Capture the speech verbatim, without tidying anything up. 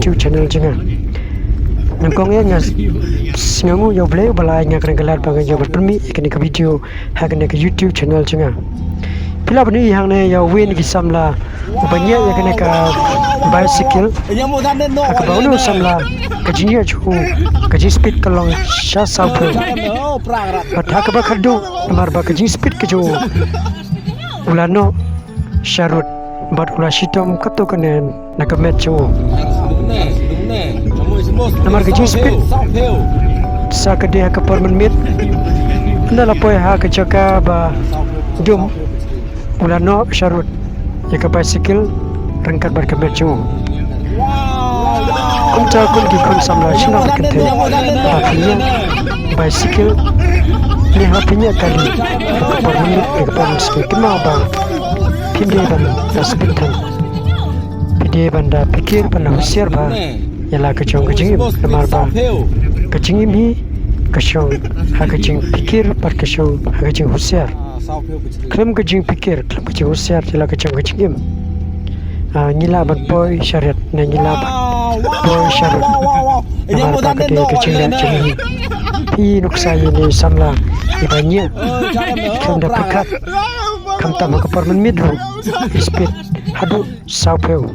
YouTube channel jong nga. Nyngkong eh nga sngewnguh ïa U Blei uba la ai nga kane ka lad ba ngan ïoh ban pynmih ïa kane ka video ha kane ka YouTube channel jong nga. Phi lah ban ïohi hangne ïa uwei na ki samla uba ñiah ïa kane ka bicycle. Ha kaba une u samla ka jingñiah jong u, ka jingspeed ka long sha saw phew. Bad ha kaba khatduh, namar ba ka jingspeed ka jong u, u la noh sharud bad u la shitom katto katne na ka met jong u. Namar ka jingspeed sa ka dei ha ka por mynmiet, ynda la poi ha ka jaka ba dum, u la noh sharud ïa ka bicycle ryngkat bad ka met jong u. Kumta, ko ki khun samla, shano phi kynthei ba phi ñiah bicycle ne ha phi ñiah kali ha ka por mynmiet ne ka por mynsngi, kynmaw ba phim dei ban da speed than. Phi dei ban da pyrkhat, ban da husiar bha ïa la ka jong ka jingim, namar ba ka jingim hi ka shong ha ka jingpyrkhat bad ka shong ha ka jinghusiar. Khlem ka jingpyrkhat, khlem ka jinghusiar ïa la ka jong ka jingim, ah, ngi lah ban poi sha riat ne ngi lah ban poi sha rud. Namar ba ka dei ka jingleh jong ngi. Phi nuksa ïa une u samla iba ñiah, khlem da pyrkhat, khamtam ha ka por mynmiet ruh, i speed haduh saw phew.